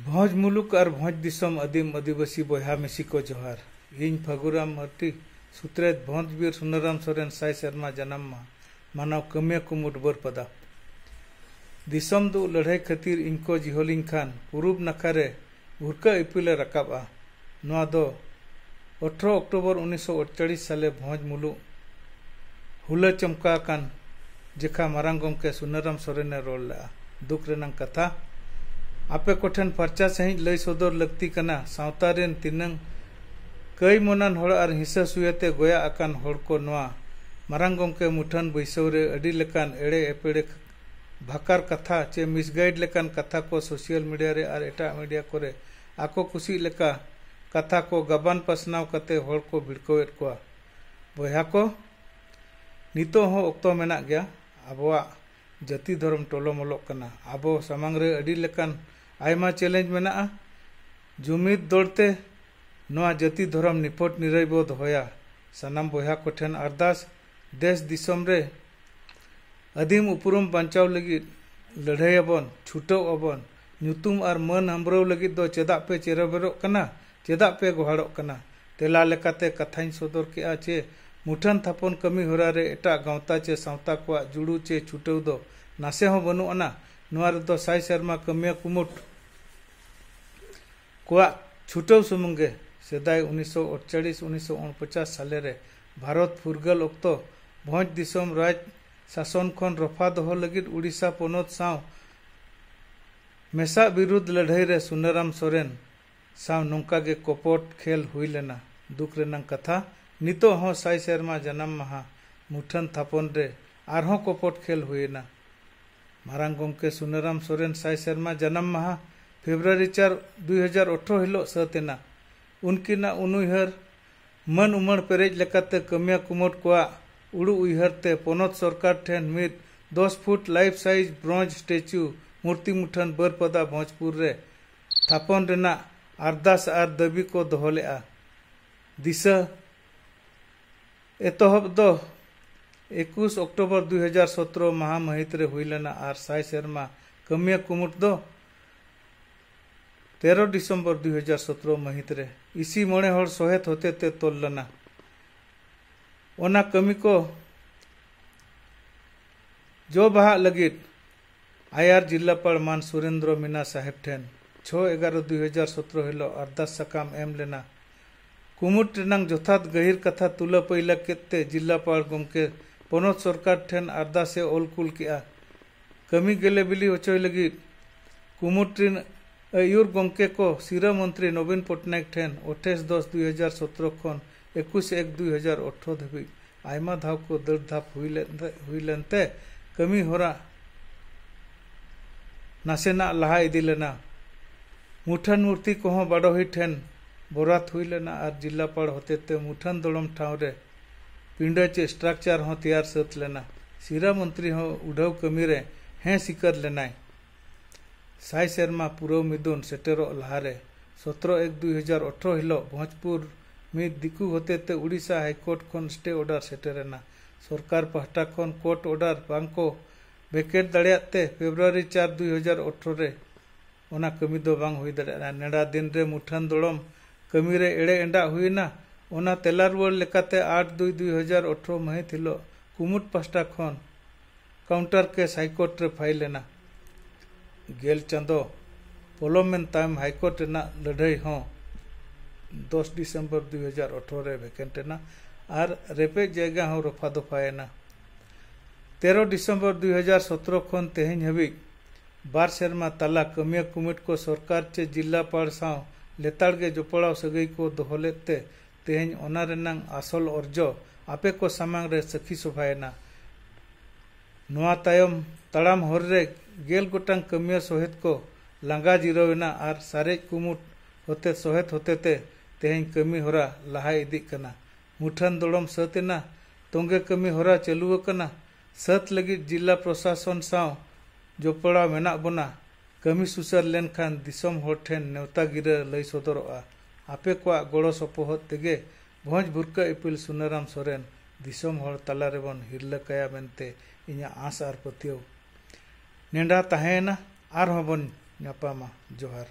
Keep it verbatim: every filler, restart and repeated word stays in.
ᱵᱷᱚᱸᱡᱽ ᱢᱩᱞᱩᱠ ᱟᱨ ᱵᱷᱚᱸᱡᱽ ᱫᱤᱥᱚᱢ ᱟᱹᱫᱤᱢ ᱟᱹᱫᱤᱵᱟᱹᱥᱤ ᱵᱚᱭᱦᱟ ᱢᱤᱥᱤ ᱠᱚ ᱡᱚᱦᱟᱨ᱾ ᱤᱧ ᱯᱷᱟᱹᱜᱩᱨᱟᱢ ᱢᱟᱨᱰᱤ, ᱥᱩᱛᱨᱮᱛ ᱵᱷᱚᱸᱡᱽ ᱵᱤᱨ ᱥᱩᱱᱟᱹᱨᱟᱢ ᱥᱚᱨᱮᱱ ᱥᱟᱭ ᱥᱮᱨᱢᱟ ᱡᱟᱱᱟᱢ ᱢᱟᱦᱟ ᱢᱟᱱᱟᱣ ᱠᱟᱹᱢᱤᱭᱟᱹ ᱠᱩᱢᱩᱴ ᱵᱟᱹᱨᱯᱟᱫᱟ᱾ ᱫᱤᱥᱚᱢ ᱫᱩᱜ ᱞᱟᱹᱲᱦᱟᱹᱭ ᱠᱷᱟᱹᱛᱤᱨ ᱤᱧ ᱠᱚ ᱡᱤᱦᱚᱞᱤᱧ ᱠᱷᱟᱱ ᱯᱩᱨᱩᱵ ᱱᱟᱠᱷᱟ ᱨᱮ ᱵᱷᱩᱨᱠᱟᱹ ᱤᱯᱤᱞᱮ ᱨᱟᱠᱟᱵᱼᱟ᱾ ᱱᱚᱣᱟ ᱫᱚ ᱟᱴᱷᱨᱚ ᱚᱠᱴᱳᱵᱚᱨ ᱩᱱᱤᱥᱥᱚ ᱟᱴᱪᱚᱞᱞᱤᱥ ᱥᱟᱞᱮ ᱵᱷᱚᱸᱡᱽ ᱢᱩᱞᱩᱜ ᱦᱩᱞᱟᱹ ᱪᱚᱢᱠᱟ ᱟᱠᱟᱱ ᱡᱮᱠᱷᱟ ᱢᱟᱨᱟᱝ ᱜᱚᱢᱠᱮ ᱥᱩᱱᱟᱹᱨᱟᱢ ᱥᱚᱨᱮᱱᱮ ᱨᱚᱲ ᱞᱮᱫᱼᱟ᱾ ᱫᱩᱠ ᱨᱮᱱᱟᱝ ᱠᱟᱛᱷᱟ, ᱟᱯᱮ ᱠᱚᱴᱷᱮᱱ ᱯᱷᱟᱨᱪᱟ ᱥᱟᱺᱦᱤᱡ ᱞᱟᱹᱭ ᱥᱚᱫᱚᱨ ᱞᱟᱹᱠᱛᱤ ᱠᱟᱱᱟ, ᱥᱟᱶᱛᱟ ᱨᱮᱱ ᱛᱤᱱᱟᱹᱝ ᱠᱟᱹᱭ ᱢᱚᱱᱟᱱ ᱦᱚᱲ ᱟᱨ ᱦᱤᱸᱥᱟᱹ ᱥᱩᱭᱟᱹᱛᱮ ᱜᱚᱭᱟ ᱟᱠᱟᱱ ᱦᱚᱲ ᱠᱚ ᱱᱚᱣᱟ ᱢᱟᱨᱟᱝ ᱜᱚᱢᱠᱮ ᱢᱩᱴᱷᱟᱹᱱ ᱵᱟᱹᱭᱥᱟᱹᱣ ᱨᱮ ᱟᱹᱰᱤ ᱞᱮᱠᱟᱱ ᱮᱲᱮ ᱮᱯᱮᱲᱮ ᱵᱷᱟᱠᱟᱨ ᱠᱟᱛᱷᱟ ᱪᱮ ᱢᱤᱥᱜᱟᱭᱤᱰ ᱞᱮᱠᱟᱱ ᱠᱟᱛᱷᱟ ᱠᱚ ᱥᱳᱥᱤᱭᱟᱞ ᱢᱤᱰᱤᱭᱟ ᱨᱮ ᱟᱨ ᱮᱴᱟᱜ ᱢᱤᱰᱤᱭᱟ ᱠᱚᱨᱮ ᱟᱠᱚ ᱠᱩᱥᱤᱜ ᱞᱮᱠᱟ ᱠᱟᱛᱷᱟ ᱠᱚ ᱜᱟᱵᱟᱱ ᱯᱟᱥᱱᱟᱣ ᱠᱟᱛᱮ ᱦᱚᱲ ᱠᱚ ᱵᱷᱤᱲᱠᱟᱹᱣᱮᱫ ᱠᱚᱣᱟ᱾ ᱵᱚᱭᱦᱟ ᱠᱚ, ᱱᱤᱛᱚᱜ ᱦᱚᱸ ᱚᱠᱛᱚ ᱢᱮᱱᱟᱜ ᱜᱮᱭᱟ᱾ ᱟᱵᱚᱣᱟᱜ ᱡᱟᱹᱛᱤ ᱫᱷᱚᱨᱚᱢ ᱴᱚᱞᱚᱢᱚᱞᱚᱜ ᱠᱟᱱᱟ᱾ ᱟᱵᱚ ᱥᱟᱢᱟᱝ ᱨᱮ ᱟᱹᱰᱤ ᱞᱮᱠᱟᱱ ᱟᱭᱢᱟ ᱪᱮᱞᱮᱧᱡᱽ ᱢᱮᱱᱟᱜᱼᱟ᱾ ᱡᱩᱢᱤᱫ ᱫᱚᱲᱛᱮ ᱱᱚᱣᱟ ᱡᱟᱹᱛᱤ ᱫᱷᱚᱨᱚᱢ ᱱᱤᱯᱷᱚᱴ ᱱᱤᱨᱟᱹᱭ ᱵᱚ ᱫᱚᱦᱚᱭᱟ᱾ ᱥᱟᱱᱟᱢ ᱵᱚᱭᱦᱟ ᱠᱚᱴᱷᱮᱱ ᱟᱨᱫᱟᱥ, ᱫᱮᱥ ᱫᱤᱥᱚᱢ ᱨᱮ ᱟᱹᱫᱤᱢ ᱩᱯᱨᱩᱢ ᱵᱟᱧᱪᱟᱣ ᱞᱟᱹᱜᱤᱫ ᱞᱟᱹᱲᱦᱟᱹᱭ ᱟᱵᱚᱱ, ᱪᱷᱩᱴᱟᱹᱣ ᱟᱵᱚᱱ᱾ ᱧᱩᱛᱩᱢ ᱟᱨ ᱢᱟᱹᱱ ᱦᱟᱢᱵᱽᱨᱟᱹᱣ ᱞᱟᱹᱜᱤᱫ ᱫᱚ ᱪᱮᱫᱟᱜ ᱯᱮ ᱪᱮᱨᱚᱵᱮᱨᱚᱜ ᱠᱟᱱᱟ? ᱪᱮᱫᱟᱜ ᱯᱮ ᱜᱚᱦᱟᱲᱚᱜ ᱠᱟᱱᱟ? ᱛᱮᱞᱟ ᱞᱮᱠᱟᱛᱮ ᱠᱟᱛᱷᱟᱧ ᱥᱚᱫᱚᱨ ᱠᱮᱜᱼᱟ ᱪᱮ ᱢᱩᱴᱷᱟᱹᱱ ᱛᱷᱟᱯᱚᱱ ᱠᱟᱹᱢᱤ ᱦᱚᱨᱟ ᱨᱮ ᱮᱴᱟᱜ ᱜᱟᱶᱛᱟ ᱪᱮ ᱥᱟᱶᱛᱟ ᱠᱚᱣᱟᱜ ᱡᱩᱲᱩ ᱪᱮ ᱪᱷᱩᱴᱟᱹᱣ ᱫᱚ ᱱᱟᱥᱮ ᱦᱚᱸ ᱵᱟᱹᱱᱩᱜ ᱟᱱᱟ᱾ ᱱᱚᱣᱟ ᱨᱮᱫᱚ ᱥᱟᱭ ᱥᱮᱨᱢᱟ ᱠᱟᱹᱢᱤᱭᱟᱹ ᱠᱩᱢᱩᱴ ᱠᱚᱣᱟᱜ ᱪᱷᱩᱴᱟᱹᱣ ᱥᱩᱢᱩᱝ ᱜᱮ᱾ ᱥᱮᱫᱟᱭ ᱩᱱᱤᱥᱥᱚ ᱟᱴᱪᱚᱞᱞᱤᱥ ᱩᱱᱤᱥᱥᱚ ᱩᱱᱯᱚᱪᱟᱥ ᱥᱟᱞᱮ ᱨᱮ ᱵᱷᱟᱨᱚᱛ ᱯᱷᱩᱨᱜᱟᱹᱞ ᱚᱠᱛᱚ ᱵᱷᱚᱸᱡᱽ ᱫᱤᱥᱚᱢ ᱨᱟᱡᱽ ᱥᱟᱥᱚᱱ ᱠᱷᱚᱱ ᱨᱚᱯᱷᱟ ᱫᱚᱦᱚ ᱞᱟᱹᱜᱤᱫ ᱩᱲᱤᱥᱥᱟ ᱯᱚᱱᱚᱛ ᱥᱟᱶ ᱢᱮᱥᱟ ᱵᱤᱨᱩᱫᱷ ᱞᱟᱹᱲᱦᱟᱹᱭ ᱨᱮ ᱥᱩᱱᱟᱹᱨᱟᱢ ᱥᱚᱨᱮᱱ ᱥᱟᱶ ᱱᱚᱝᱠᱟ ᱜᱮ ᱠᱚᱯᱚᱴ ᱠᱷᱮᱞ ᱦᱩᱭ ᱞᱮᱱᱟ᱾ ᱫᱩᱠ ᱨᱮᱱᱟᱜ ᱠᱟᱛᱷᱟ, ᱱᱤᱛᱚᱜ ᱦᱚᱸ ᱥᱟᱭ ᱥᱮᱨᱢᱟ ᱡᱟᱱᱟᱢ ᱢᱟᱦᱟ ᱢᱩᱴᱷᱟᱹᱱ ᱛᱷᱟᱯᱚᱱ ᱨᱮ ᱟᱨᱦᱚᱸ ᱠᱚᱯᱚᱴ ᱠᱷᱮᱞ ᱦᱩᱭᱮᱱᱟ᱾ ᱢᱟᱨᱟᱝ ᱜᱚᱢᱠᱮ ᱥᱩᱱᱟᱹᱨᱟᱢ ᱥᱚᱨᱮᱱ ᱥᱟᱭ ᱥᱮᱨᱢᱟ ᱡᱟᱱᱟᱢ ᱢᱟᱦᱟ ᱯᱷᱮᱵᱽᱨᱩᱣᱟᱨᱤ ᱪᱟᱨ, ᱫᱩᱭ ᱦᱟᱡᱟᱨ ᱟᱴᱷᱨᱚ ᱦᱤᱞᱳᱜ ᱥᱟᱹᱛ ᱮᱱᱟ᱾ ᱩᱱᱠᱤᱱᱟᱜ ᱩᱱᱩᱭᱦᱟᱹᱨ ᱢᱟᱹᱱ ᱩᱢᱟᱹᱲ ᱯᱮᱨᱮᱡ ᱞᱮᱠᱟᱛᱮ ᱠᱟᱹᱢᱤᱭᱟᱹ ᱠᱩᱢᱩᱴ ᱠᱚᱣᱟᱜ ᱩᱲᱩ ᱩᱭᱦᱟᱹᱨ ᱛᱮ ᱯᱚᱱᱚᱛ ᱥᱚᱨᱠᱟᱨ ᱴᱷᱮᱱ ᱢᱤᱫ ᱫᱚᱥ ᱯᱷᱩᱴ ᱞᱟᱭᱤᱯᱷ ᱥᱟᱭᱤᱡᱽ ᱵᱨᱚᱸᱡᱽ ᱥᱴᱮᱪᱩ ᱢᱩᱨᱛᱤ ᱢᱩᱴᱷᱟᱹᱱ ᱵᱟᱹᱨᱯᱟᱫᱟ ᱵᱷᱚᱸᱡᱽᱯᱩᱨ ᱨᱮ ᱛᱷᱟᱯᱚᱱ ᱨᱮᱱᱟᱜ ᱟᱨᱫᱟᱥ ᱟᱨ ᱫᱟᱹᱵᱤ ᱠᱚ ᱫᱚᱦᱚ ᱞᱮᱫᱼᱟ᱾ ᱫᱤᱥᱟᱹ ᱮᱛᱚᱦᱚᱵ ᱫᱚ ᱮᱠᱩᱥ ᱚᱠᱴᱳᱵᱚᱨ ᱫᱩᱭ ᱦᱟᱡᱟᱨ ᱥᱚᱛᱨᱚ ᱢᱟᱦᱟ ᱢᱟᱹᱦᱤᱛ ᱨᱮ ᱦᱩᱭ ᱞᱮᱱᱟ ᱟᱨ ᱥᱟᱭ ᱥᱮᱨᱢᱟ ᱠᱟᱹᱢᱤᱭᱟᱹ ᱠᱩᱢᱩᱴ ᱫᱚ ᱛᱮᱨᱚ ᱰᱤᱥᱮᱢᱵᱚᱨ ᱫᱩᱭ ᱦᱟᱡᱟᱨ ᱥᱚᱛᱨᱚ ᱢᱟᱹᱦᱤᱛ ᱨᱮ ᱤᱥᱤ ᱢᱚᱬᱮ ᱦᱚᱲ ᱥᱚᱦᱮᱫ ᱦᱚᱛᱮᱛᱮ ᱛᱚᱞ ᱞᱮᱱᱟ᱾ ᱚᱱᱟ ᱠᱟᱹᱢᱤ ᱠᱚ ᱡᱚ ᱵᱟᱦᱟᱜ ᱞᱟᱹᱜᱤᱫ ᱟᱭᱟᱨ ᱡᱤᱞᱟᱯᱟᱲ ᱢᱟᱱ ᱥᱩᱨᱮᱱᱫᱨᱚ ᱢᱤᱱᱟ ᱥᱟᱦᱮᱵᱽ ᱴᱷᱮᱱ ᱪᱷᱚ ᱮᱜᱟᱨᱚ ᱫᱩᱭ ᱦᱟᱡᱟᱨ ᱥᱚᱛᱨᱚ ᱦᱤᱞᱳᱜ ᱟᱨᱫᱟᱥ ᱥᱟᱠᱟᱢ ᱮᱢ ᱞᱮᱱᱟ᱾ ᱠᱩᱢᱩᱴ ᱨᱮᱱᱟᱝ ᱡᱚᱛᱷᱟᱛ ᱜᱟᱹᱦᱤᱨ ᱠᱟᱛᱷᱟ ᱛᱩᱞᱟᱹ ᱯᱟᱹᱭᱞᱟ ᱠᱮᱫ ᱛᱮ ᱡᱤᱞᱟᱯᱟᱲ ᱜᱚᱢᱠᱮ ᱯᱚᱱᱚᱛ ᱥᱚᱨᱠᱟᱨ ᱴᱷᱮᱱ ᱟᱨᱫᱟᱥ ᱮ ᱚᱞ ᱠᱩᱞ ᱠᱮᱫᱼᱟ᱾ ᱠᱟᱹᱢᱤ ᱜᱮᱞᱮ ᱵᱤᱞᱤ ᱦᱚᱪᱚᱭ ᱞᱟᱹᱜᱤᱫ ᱠᱩᱢᱩᱴ ᱨᱤᱱ ᱟᱹᱭᱩᱨ ᱜᱚᱢᱠᱮ ᱠᱚ ᱥᱤᱨᱟᱹ ᱢᱚᱱᱛᱨᱤ ᱱᱚᱵᱤᱱ ᱯᱚᱴᱱᱟᱭᱮᱠ ᱴᱷᱮᱱ ᱟᱴᱷᱟᱥ ᱫᱚᱥ ᱫᱩᱭ ᱦᱟᱡᱟᱨ ᱥᱚᱛᱨᱚ ᱠᱷᱚᱱ ᱮᱠᱩᱥ ᱮᱠ ᱫᱩᱭ ᱦᱟᱡᱟᱨ ᱟᱴᱷᱨᱚ ᱫᱷᱟᱹᱵᱤᱡ ᱟᱭᱢᱟ ᱫᱷᱟᱣ ᱠᱚ ᱫᱟᱹᱲ ᱫᱷᱟᱯ ᱦᱩᱭ ᱞᱮᱱ ᱛᱮ, ᱦᱩᱭ ᱞᱮᱱᱛᱮ ᱠᱟᱹᱢᱤ ᱦᱚᱨᱟ ᱱᱟᱥᱮᱱᱟᱜ ᱞᱟᱦᱟ ᱤᱫᱤ ᱞᱮᱱᱟ᱾ ᱢᱩᱴᱷᱟᱹᱱ ᱢᱩᱨᱛᱤ ᱠᱚᱦᱚᱸ ᱵᱟᱰᱚᱦᱤ ᱴᱷᱮᱱ ᱵᱚᱨᱟᱛ ᱦᱩᱭ ᱞᱮᱱᱟ ᱟᱨ ᱡᱤᱞᱟᱯᱟᱲ ᱦᱚᱛᱮᱛᱮ ᱢᱩᱴᱷᱟᱹᱱ ᱫᱚᱲᱚᱢ ᱴᱷᱟᱶ ᱨᱮ ᱯᱤᱸᱰᱟᱹ ᱪᱮ ᱥᱴᱨᱟᱠᱪᱟᱨ ᱦᱚᱸ ᱛᱮᱭᱟᱨ ᱥᱟᱹᱛ ᱞᱮᱱᱟ᱾ ᱥᱤᱨᱟ ᱢᱚᱱᱛᱨᱤ ᱦᱚᱸ ᱩᱰᱷᱟᱹᱣ ᱠᱟᱹᱢᱤ ᱨᱮ ᱦᱮᱸ ᱥᱤᱠᱟᱹᱨ ᱞᱮᱱᱟᱭ᱾ ᱥᱟᱭ ᱥᱮᱨᱢᱟ ᱯᱩᱨᱟᱹᱣ ᱢᱤᱫᱩᱱ ᱥᱮᱴᱮᱨᱚᱜ ᱞᱟᱦᱟᱨᱮ ᱥᱚᱛᱨᱚ ᱮᱠ ᱫᱩᱭ ᱦᱟᱡᱟᱨ ᱟᱴᱷᱨᱚ ᱦᱤᱞᱳᱜ ᱵᱷᱚᱸᱡᱽᱯᱩᱨ ᱢᱤᱫ ᱫᱤᱠᱩ ᱦᱚᱛᱮᱛᱮ ᱩᱲᱤᱥᱥᱟ ᱦᱟᱭᱠᱳᱨᱴ ᱠᱷᱚᱱ ᱥᱴᱮ ᱚᱨᱰᱟᱨ ᱥᱮᱴᱮᱨᱮᱱᱟ᱾ ᱥᱚᱨᱠᱟᱨ ᱯᱟᱦᱴᱟ ᱠᱷᱚᱱ ᱠᱳᱨᱴ ᱚᱨᱰᱟᱨ ᱵᱟᱝ ᱠᱚ ᱵᱷᱮᱠᱮᱴ ᱫᱟᱲᱮᱭᱟᱜ ᱛᱮ ᱯᱷᱮᱵᱽᱨᱩᱣᱟᱨᱤ ᱪᱟᱨ ᱫᱩᱭ ᱦᱟᱡᱟᱨ ᱟᱴᱷᱨᱚ ᱨᱮ ᱚᱱᱟ ᱠᱟᱹᱢᱤ ᱫᱚ ᱵᱟᱝ ᱦᱩᱭ ᱫᱟᱲᱮᱭᱟᱜᱼᱟ᱾ ᱱᱮᱰᱟ ᱫᱤᱱ ᱨᱮ ᱢᱩᱴᱷᱟᱹᱱ ᱫᱚᱲᱚᱢ ᱠᱟᱹᱢᱤ ᱨᱮ ᱮᱲᱮ ᱮᱸᱰᱟᱜ ᱦᱩᱭᱮᱱᱟ᱾ ᱚᱱᱟ ᱛᱮᱞᱟ ᱨᱩᱣᱟᱹᱲ ᱞᱮᱠᱟᱛᱮ ᱟᱴ ᱫᱩᱭ ᱫᱩᱭ ᱦᱟᱡᱟᱨ ᱟᱴᱷᱨᱚ ᱢᱟᱹᱦᱤᱛ ᱦᱤᱞᱳᱜ ᱠᱩᱢᱩᱴ ᱯᱟᱦᱴᱟ ᱠᱷᱚᱱ ᱠᱟᱣᱩᱱᱴᱟᱨ ᱠᱮᱥ ᱦᱟᱭᱠᱳᱨᱴ ᱨᱮ ᱯᱷᱟᱭᱤᱞ ᱮᱱᱟ᱾ ᱜᱮᱞ ᱪᱟᱸᱫᱚ ᱯᱚᱞᱚᱢᱮᱱ ᱛᱟᱭᱚᱢ ᱦᱟᱭᱠᱳᱨᱴ ᱨᱮᱱᱟᱜ ᱞᱟᱹᱲᱦᱟᱹᱭ ᱦᱚᱸ ᱫᱚᱥ ᱰᱤᱥᱮᱢᱵᱚᱨ ᱫᱩᱭ ᱦᱟᱡᱟᱨ ᱟᱴᱷᱨᱚ ᱨᱮ ᱵᱷᱮᱠᱮᱱᱴ ᱮᱱᱟ ᱟᱨ ᱨᱮᱯᱮᱡ ᱡᱟᱭᱜᱟ ᱦᱚᱸ ᱨᱚᱯᱷᱟ ᱫᱚᱯᱷᱟᱭᱮᱱᱟ᱾ ᱛᱮᱨᱚ ᱰᱤᱥᱮᱢᱵᱚᱨ ᱫᱩᱭ ᱦᱟᱡᱟᱨ ᱥᱚᱛᱨᱚ ᱠᱷᱚᱱ ᱛᱮᱦᱮᱧ ᱦᱟᱹᱵᱤᱡ ᱵᱟᱨ ᱥᱮᱨᱢᱟ ᱛᱟᱞᱟ ᱠᱟᱹᱢᱤᱭᱟᱹ ᱠᱚᱢᱤᱴ ᱠᱚ ᱥᱚᱨᱠᱟᱨ ᱪᱮ ᱡᱤᱞᱟᱯᱟᱲ ᱥᱟᱶ ᱞᱮᱛᱟᱲ ᱜᱮ ᱡᱚᱯᱲᱟᱣ ᱥᱟᱹᱜᱟᱹᱭ ᱠᱚ ᱫᱚᱦᱚ ᱞᱮᱫ ᱛᱮ ᱛᱮᱦᱮᱧ ᱚᱱᱟ ᱨᱮᱱᱟᱝ ᱟᱥᱚᱞ ᱚᱨᱡᱚ ᱟᱯᱮ ᱠᱚ ᱥᱟᱢᱟᱝ ᱨᱮ ᱥᱟᱹᱠᱷᱤ ᱥᱚᱵᱷᱟᱭᱮᱱᱟ᱾ ᱱᱚᱣᱟ ᱛᱟᱭᱚᱢ ᱛᱟᱲᱟᱢ ᱦᱚᱨ ᱨᱮ ᱜᱮᱞ ᱜᱚᱴᱟᱝ ᱠᱟᱹᱢᱤᱭᱟᱹ ᱥᱚᱦᱮᱫ ᱠᱚ ᱞᱟᱸᱜᱟ ᱡᱤᱨᱟᱹᱣ ᱮᱱᱟ ᱟᱨ ᱥᱟᱨᱮᱡ ᱠᱩᱢᱩᱴ ᱦᱚᱛᱮ ᱥᱚᱦᱮᱫ ᱦᱚᱛᱮᱛᱮ ᱛᱮᱦᱮᱧ ᱠᱟᱹᱢᱤ ᱦᱚᱨᱟ ᱞᱟᱦᱟ ᱤᱫᱤᱜ ᱠᱟᱱᱟ᱾ ᱢᱩᱴᱷᱟᱹᱱ ᱫᱚᱲᱚᱢ ᱥᱟᱹᱛ ᱮᱱᱟ, ᱛᱚᱸᱜᱮ ᱠᱟᱹᱢᱤ ᱦᱚᱨᱟ ᱪᱟᱹᱞᱩ ᱟᱠᱟᱱᱟ᱾ ᱥᱟᱹᱛ ᱞᱟᱹᱜᱤᱫ ᱡᱤᱞᱟ ᱯᱨᱚᱥᱟᱥᱚᱱ ᱥᱟᱶ ᱡᱚᱯᱲᱟᱣ ᱢᱮᱱᱟᱜ ᱵᱚᱱᱟ᱾ ᱠᱟᱹᱢᱤ ᱥᱩᱥᱟᱹᱨ ᱞᱮᱱᱠᱷᱟᱱ ᱫᱤᱥᱚᱢ ᱦᱚᱲ ᱴᱷᱮᱱ ᱱᱮᱣᱛᱟ ᱜᱤᱨᱟᱹ ᱞᱟᱹᱭ ᱥᱚᱫᱚᱨᱚᱜᱼᱟ᱾ ᱟᱯᱮ ᱠᱚᱣᱟᱜ ᱜᱚᱲᱚ ᱥᱚᱯᱚᱦᱚᱫ ᱛᱮᱜᱮ ᱵᱷᱚᱸᱡᱽ ᱵᱷᱩᱨᱠᱟᱹ ᱤᱯᱤᱞ ᱥᱩᱱᱟᱹᱨᱟᱢ ᱥᱚᱨᱮᱱ ᱫᱤᱥᱚᱢ ᱦᱚᱲ ᱛᱟᱞᱟ ᱨᱮᱵᱚᱱ ᱦᱤᱨᱞᱟᱹ ᱠᱟᱭᱟ ᱢᱮᱱᱛᱮ ᱤᱧᱟᱹᱜ ᱟᱸᱥ ᱟᱨ ᱯᱟᱹᱛᱭᱟᱹᱣ᱾ ᱱᱮᱰᱟ ᱛᱟᱦᱮᱸᱭᱮᱱᱟ, ᱟᱨᱦᱚᱸ ᱵᱚᱱ ᱧᱟᱯᱟᱢᱟ᱾ ᱡᱚᱦᱟᱨ᱾